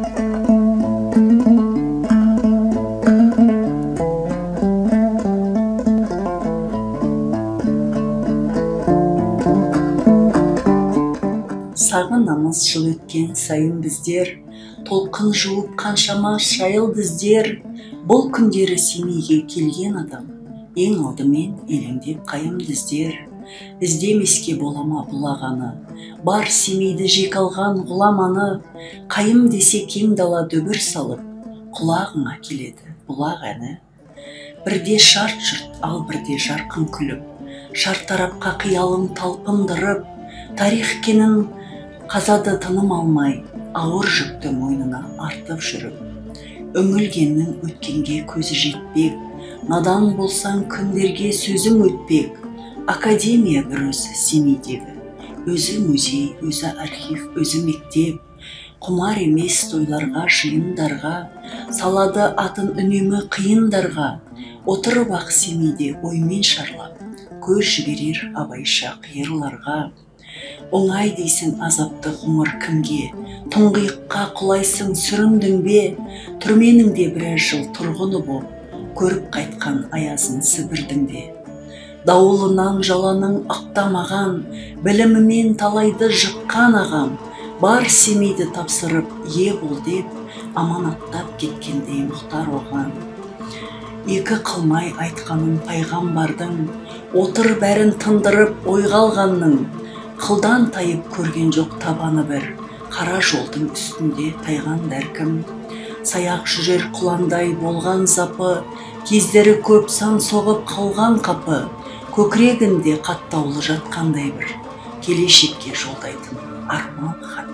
Сағынамыз жыл өткен сайын біздер, толқын жуып қаншама шайылды іздер. Бұл күндері Семейге келген адам ең алдымен елеңдеп қайымды іздер. Іздемеске бола ма бұл ағаны, бар Семейді жек алған ғұламаны. Қайым десе кең дала дүбір салып, құлағыңа келеді бұлақ әні. Бірде шарт жұрт, ал бірде жарқын күліп, шартарапқа қиялын талпындырып, тарих кенін қазады тыным алмай, ауыр жүкті мойнына артып жүріп. Үңілгеннің өткенге көзі жетпек, надан болсаң күндерге сөзің өтпек. Академия бір өзі Семейдегі, өзі музей, өзі архив, өзі мектеп. Құмар емес тойларға, жиындарға, салады атын үнемі қиындарға. Отырып ақ Семейде оймен шарлап, көз жіберер Абайша қиырларға. Оңай дейсің азапты ғұмыр кімге, тұңғиыққа құлайсың сүріндің бе? Түрменің де біраз жыл тұрғыны боп, көріп қайтқан аязын Сібірдің де. Дауылынан жаланың ықтамаған, білімімен талайды жыққан ағам, бар Семейді тапсырып ие бол деп, аманаттап кеткендей Мұхтар оған. Екі қылмай айтқанын пайғамбардың, отыр бәрін тындырып ойға алғанның, қылдан тайып көрген жоқ табаны бір, қара жолдың үстінде тайған дәркім. Саяқ жүрер құландай болған запы, кездері көп сан соғып қалған қапы, көкірегінде қаттаулы жатқандай бір, келешекке жолдайтын арман хаты.